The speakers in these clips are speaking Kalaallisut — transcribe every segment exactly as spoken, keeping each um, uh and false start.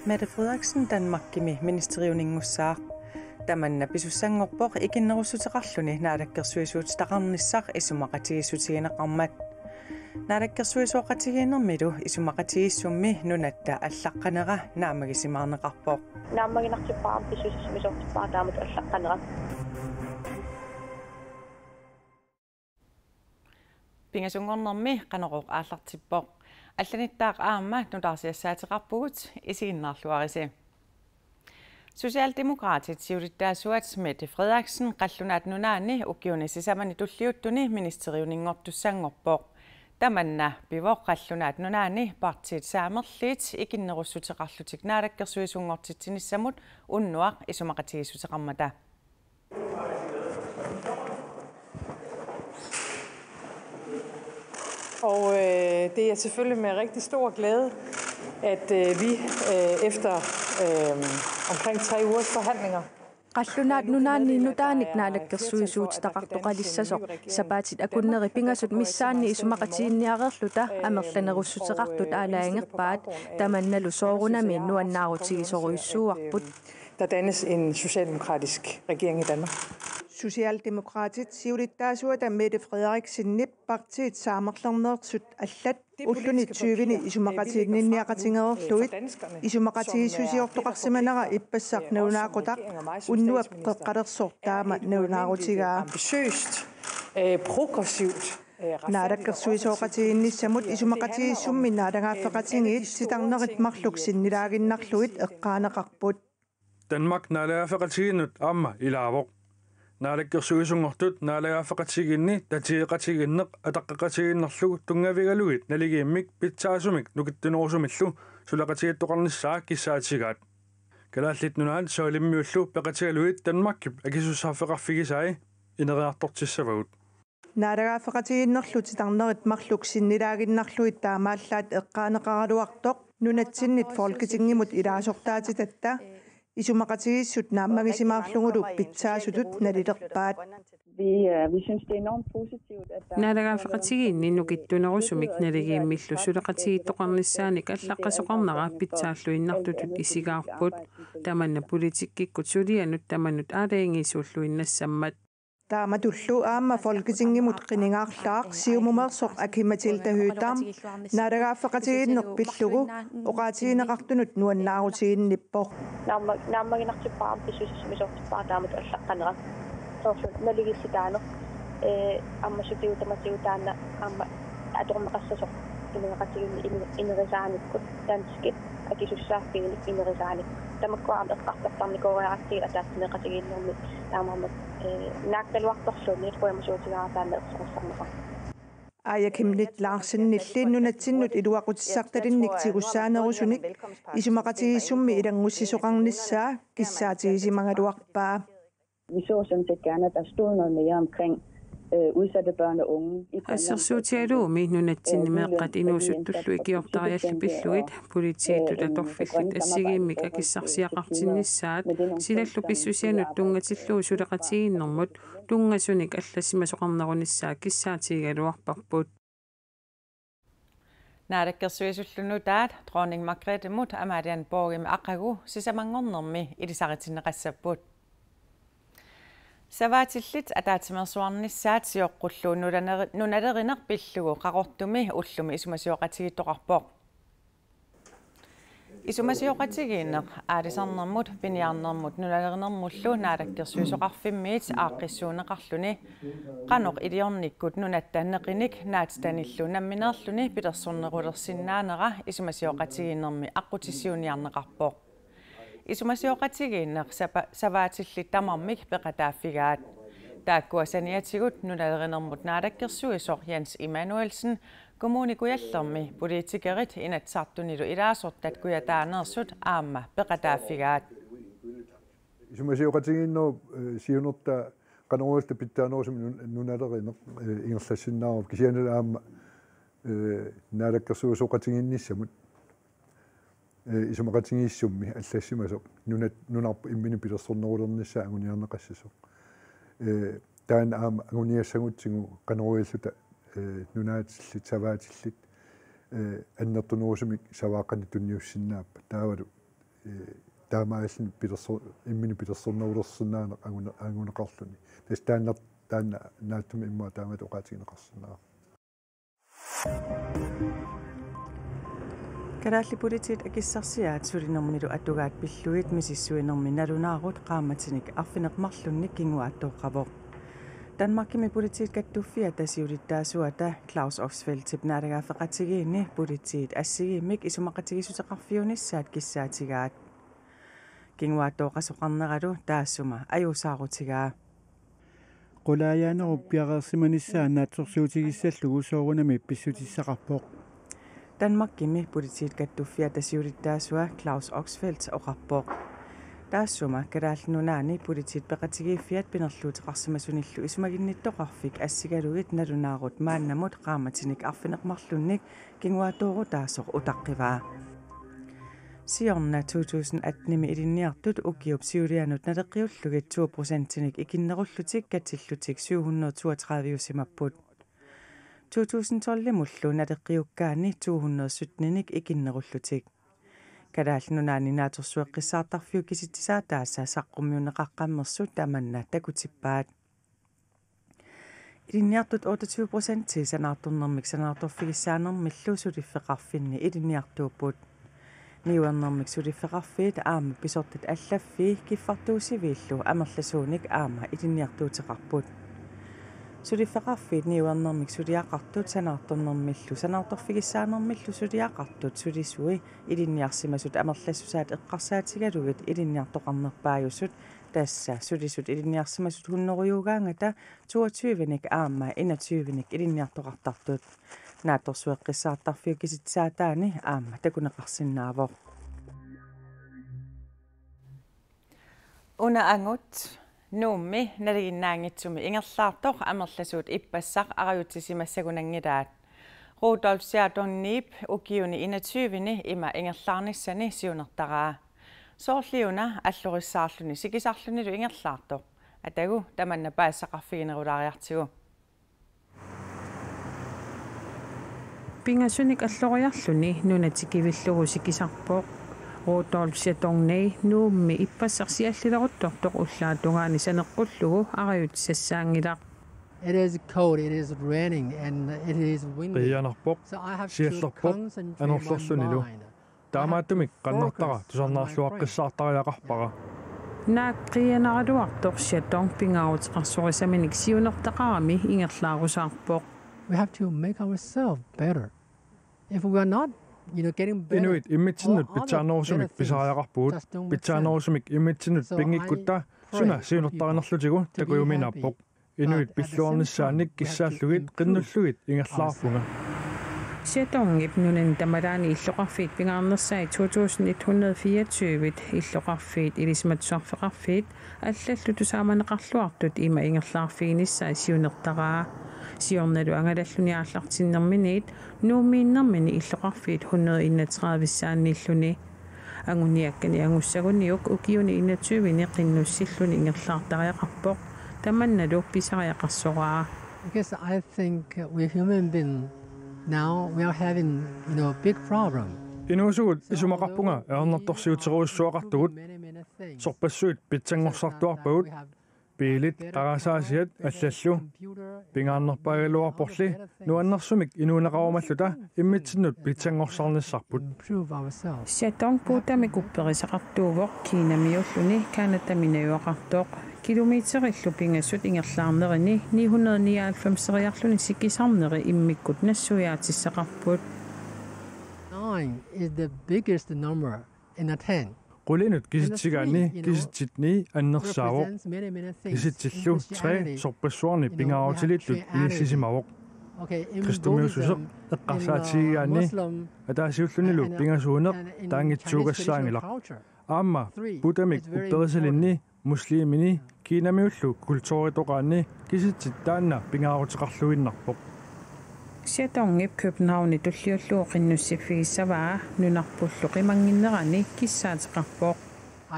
Mette Frederiksen Danmarkimi ministeriuninngussaaq. Tamanna pisussanngorpoq ikinnerussuteqarluni naalakkersuisuutitaqarnissaq isumaqatigiissutigineqarmat. Naalakkersuisooqatigiinnermilu isumaqatigiissummi nunatta allaqqanera naammagisimaarneqarpoq. Naammaginartippara, pissusissamisoortippara taamatut allaqqanera. Pingasunngornermi Qanorooq aallartippoq. Allanittaaq aamma nutaarsiassaateqarpugut, isiginnaarluarisi. Socialdemokraatit siulittaasuat Mette Frederiksen Qallunaat Nunaanni ukiuni sisamani tulliuttuni ministeriuninngortussanngorpoq. Tamanna pivoq Qallunaat Nunaanni Partii Saamerliit ikinnerussuteqarlutik naalakkersuisunngortitsinissamut unnuaq isumaqatigiissuteqarmata. Og øh, det er selvfølgelig med rigtig stor glæde, at øh, vi øh, efter øh, omkring tre ugers forhandlinger. Qallunaat Nunaanni nutaanik naalakkersuisuutitaqartoqalissasoq sapaatit akunneri pingasut missaanni isumaqatiginniareerluta amerlanerussuteqartut aalajangerpaat, tamannalu soorunami nuannaarutigisorujussuuarput. Der dannes en socialdemokratisk regering i Danmark. Socialdemokraatit siulittaasuata Mette Frederiksenip Partii Saamerlerneersut allat ulluni tyveni isumaqatiginninniaqatigereerlugit isumaqatigiissusiortoqarsimanera ippassaq nalunaaqutaq unnuap qeqqalersoq taama nalunaarutigaa. Ambitiøst, øh, progressivt, øh, retfærdigt. Naalakkersuisooqatigiinnissamut isumaqatigiissummi naalagaaffeqatigiit titarnerit marluk sinnilaaginnarlugit eqqaaneqarput. Danmark naalagaaffeqatigiinnut aamma ilaavoq. Naalakkersuisunngortut naalagaaffeqatigiinni tatigeqatigiinneq ataqqeqatigiinnerlu tunngavigalugit naligiimmik pitsaasumik nukittunerusumillu suleqatigiittoqarnissaa kissaatigaat. Kalaallit Nunaat Savalimmiullu peqatigalugit Danmarkip akisussaaffeqarfigisai ineriartortissavagut. Naalagaaffeqatigiinnerlu titarnerit marluk sinnilaaginnarlugit taamaallaat eqqaaneqaraluartoq nunatsinnit Folketingimut ilaasortaatitatta isumaqatigiissut naammagisimaarlugulu pitsaasutut nalilerpaat. Vi, øh, vi synes, det er enormt positivt, at der Naalagaaffeqatigiinni nukittunerusumik naligiimmillu suleqatigiittoqarnissaanik allaqqasoqarnera pitsaalluinnartutut isigaarput. Tamanna politikkikkut sulianut tamanut aalajangiisuulluinnassammat. Taamatullu aamma Folketingimut qinigaarlaaq Siumumeersoq Aki-Matilda Høegh-Dam naalagaaffeqatigiinneq pillugu oqaatigineqartunut nuannaarutiginnippoq. Naamma-, naammaginartippara, pissusissamisoortippara taamatut allaqqanera. Soorlu naligiissitaaneq, ee, aamma sutigut tamatigut taanna aamma atorneqassasoq inuiaqatigiinni inu-, inerisaanikkut danskit akisussaaffiginik inerisaanik. Tamakkua aamma eqqartortarnikuugatsigu ataatsimeeqatigiinnermi taamaammat, ee, naakkaluartorluunniit qujamasuutigaara taanna erseqqissarneqarpoq. Aaja Chemnitz Larsenilli nunatsinnut iluaqutissartalinnik tigussaanerusunik isumaqatigiissummi ilanngussisoqarnissaa kissaatigisimagaluarpaa. Vi så sådan set gerne, at der stod noget mere omkring, øh, udsatte børn og unge i Grønland. Assersuutigalugu nunatsinni meeqqat inuusuttullu ikiortariallit pillugit, politiitut atorfillit assigiimmik akissarsiaqartinnissaat, silallu pissusianut tunngatillugu suleqatigiinnermut tunngasunik allassimasoqarnerunissaa kissaatigigaluarparput. Naalakkersuisullu nutaat Dronning Margrethemut Amalienborgimi aqagu sisamanngornermi ilisaritinneqassapput. Savaatillit ataatsimeersuarnissaat sioqqullugu nunaneri-, nunalerineq pillugu Qaqortumi ullumi isumasioqatigiittoqarpoq. Isumasioqatigiinneq aalisarnermut, piniarnermut nunalerinermullu Naalakkersuisoqarfimmiit aaqqissuunneqarluni qanoq iliornikkut nunatta neqinik naatsitanillu nammineerluni pilersornerulersinnaanera isumasioqatigiinnermi aqqutissiuunniarneqarpoq. Isumasioqatigiinneq sapa-, savaatillit tamarmik peqataaffigaat. Taakkua saniatigut nunalerinermut naalakkersuisoq Jens Immanuelsen, Kommune Kujallermi politikerit Inatsisartunilu ilaasortat kujataaneersut aamma peqataaffigaat. Isumasioqatigiinnerup, eh, siunertaa qanoq iliorluta pitsaanerusumik nun-, nunalerineq, eh, ingerlassinnaavarput kisianni aamma, eh, naalakkersuisooqatigiinnissamut, eh, isumaqatigiissummi allassimasoq nunat-, nunarput imminut pilersornerulernissaa anguniarneqassasoq. Eh, taanna aamma anguniassagutsigu qanoq iliorluta, eh, nunaatillit, savaatillit, eh, annertunerusumik savaaqqanik tunniussinnaappat. Taavalu ee, taamaalilluni pilerso-, imminut pilersornerulersinnaaneq angune-, anguneqarluni. Tassa taanna, taanna naatsumik immaqa taamatut oqaatigineqarsinnaavoq. Kalaallit Politiit akissarsiaat sulinermilu atugaat pillugit misissuinermi nalunaarut qaammatinik arfineq-marlunnik kinguaattooqqavoq. Danmarkimi politiit kattuffiata siulittaasuata Claus Oxfeldtip naalagaaffeqatigiinni politiit assigiimmik isumaqatigiissuteqarfiunissaat kissaatigaat. Kinguaattooqqasoqarneralu taassuma ajuusaarutigaa. Qulaajaanerup piareersimanissaa naatsorsuutigissallugu soorunami pissutissaqarpoq. Danmarkimi politiit kattuffiata siulittaasua Claus Oxfeldt oqarpoq. Taassuma Kalaallit Nunaanni politiit peqatigiiffiat pinerluuteqarsimasunillu isumaginnittoqarfik assigalugit nalunaarut maannamut qaammatinik arfineq-marlunnik kinguaattoorutaasoq utaqqivaa. Siorna to tusind atten-imi ilinniartut ukiup siulianut naleqqiullugit to procentinik ikinnerullutik katillutik syv hundrede toogtredive-usimapput. To tusind tolv-imullu naleqqiukkaanni to hundrede sytten-inik ikinnerullutik. Kalaallit Nunaanni Naatsorsueqqissaartarfiup kisitsisaataasa saqqummiunneqaqqammersut tamanna takutippaat. Ilinniartut otteogtyve procenti sanaartornermik sanaartorfigissaanermillu suliffeqarfinni ilinniartuupput. Niuernermik suliffeqarfiit aamma pisortat allaffii kiffartuussiviillu amerlasuunik aamma ilinniartuuteqarput. Suliffeqarfiit niuernermik suliaqartut sanaartornermillu sanaartorfigissaanermillu suliaqartut sulisui ilinniarsimasut amerlassusaat eqqarsaatigalugit ilinniartoqarnerpaajusut, tassa sulisut ilinniarsimasut hundredejuugaangata toogtyve-nik aamma enogtyve-nik ilinniartoqartartut. Naatsorsueqqissaartarfiup kisitsisaataani aamma takuneqarsinnaavoq. Una angut Nuummi nalinginnaanngitsumi ingerlaartoq amerlasuut ippassaq arajutsisimassagunanngilaat. Rudolf Siadonniip ukiuni enogtyve-ni ima ingerlaarnissani siunertaraa. Soorliuna allorissaarluni sikisarlunilu ingerlaartoq. Atagu tamanna paasisaqarfiginerulaariartigu. Pingasunik alloriarluni nuna tikivillugu sikisarpoq. Rudolf Siadongnii Nuummi ippassaq siallileruttortoq ullaatungaani saneqqullugu arajutsisassaanngilaq. It is cold, it is raining, and it is windy. Qiianarpoq, so I have to siallerpoq, concentrate my anorlerlunilu. Mind. Taamaattumik qannertara tusarnaarluaqqissaartariaqarpara. Naak qiianaraluartoq Siadong pingaaruteqarsorisaminik siunertaqarami ingerlaarusaarpoq. We have to make ourselves better. If we are not, you know, getting better, inuit immitsinnut pitsaannerusumik pisariaqarpugut. Pitsaannerusumik immitsinnut pinngikkutta suna siunertarinerlutigu takujuminaappoq. Inuit pilluarnissaannik kissaallugit qinnullugit ingerlaarpunga. Siadongip nunani tamalaani illoqarfiit pingaarnersai to tusind et hundrede fireogtyve illoqarfiit ilisimatusarfeqarfiit allallu tusaamaneqarluartut ima ingerlaarfiginissai siunertaraa. Siornalu angalalluni aallartinnerminiit Nuummiinnermini illoqarfiit hundrede enogtredive-ssaanniilluni. Anguniakkani angussaguniuk ukiuni enogtyve-ni qinnussilluni ingerlaartariaqarpoq. Tamannalu pisariaqarsoraa. Because I think we human being now, we are having, you know, big problem. Inuusugut isumaqarpunga ajornartorsiuterujussuaqartugut. Sorpassuit pitsanngorsartuarpagut. Biilit, qarasaasiat allallu. Pingaarnerpaagaluarporli nuannersumik inuuneqarumalluta immitsinnut pitsanngorsarnissarput. Siadong Buddhamik upperisaqartuuvoq Kinamiulluni Canadami najugaqartoq. Kilometerillu pingasut ingerlaarnerini ni hundrede nioghalvfems-eriarluni sikisarneri immikkut nassuiaatissaqarput. Nine is the biggest number in a ten. Qulinut kisitsigaanni kisitsit ni annersaavoq. Kisitsillu tre sorpassuarni pingaarutilittut inissisimavoq. Kristumiussuseq eqqarsaatigigaanni ataasiullunilu pingasuuneq taanngitsuugassaanngilaq. Aamma Buddhamik upperisalinni muslimini Kinamiullu kulturitoqaanni kisitsit taanna pingaaruteqarluinnarpoq. Siadongip Københavni tulliullugu qinnussiffigissavaa nunarpullu qimannginnerani kissaateqarpoq.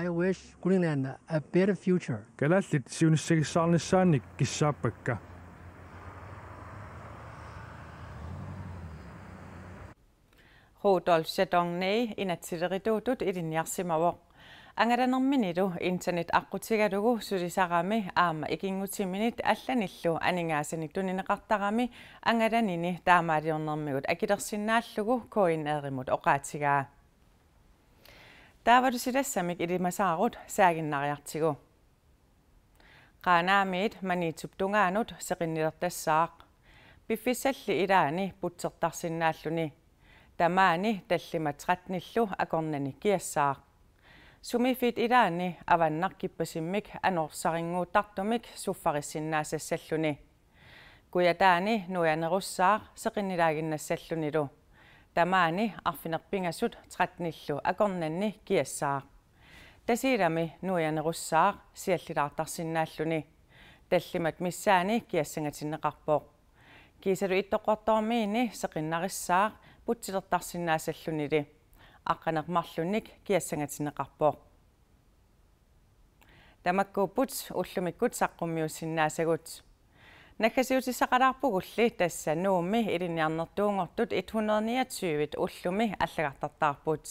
I wish Greenland a better future. Kalaallit siunissagissaarnissaannik kissaappakka. Rudolf Siadongni inatsisilerituutut ilinniarsimavoq. Angalanerminilu internet aqqutigalugu sulisarami aamma ikinngutiminit allanillu aningaasanik tunineqartarami angalanini taamaaliornermigut akilersinnaallugu K N R-imut oqaatigaa. Taavalu silassamik ilimasaarut saaginnariartigu. Qaanaamiit Maniitsup tungaanut seqinnilertassaaq. Piffissalli ilaani putsertarsinnaalluni. Tamaani tallimat tretten-illu akornanni kiassaaq. Sumiiffiit ilaanni avannarkippasimmik anorsarinnguuttartumik suffarissinnaassassalluni. Kujataani nuianerussaaq seqinnilaaginnassallunilu. Tamaani arfineq-pingasut tretten-illu akornanni kiassaaq. Tasiilami nuianerussaaq siallilaartarsinnaalluni. Tallimat missaani kiassangatinneqarpoq. Kiisalu Ittoqqortoormiini seqinnarissaaq putsilertarsinnaassallunili. Aqqaneq-marlunnik kiassangatinneqarpoq. Tamakkuupput ullumikkut saqqummiussinnaasagut. Naggasiutissaqalaarpugulli tassa Nuummi ilinniarnertuunngortut et hundrede niogtyve ullumi allagartartaarput.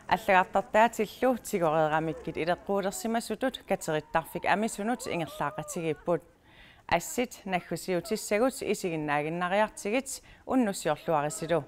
Allagartartaatillu tigoreeramikkit ileqquulersimasutut katerittarfik amisunut ingerlaaqatigiipput. Assit naggusiutissagut isiginnaaginnariartigit unnussiorluarisilu.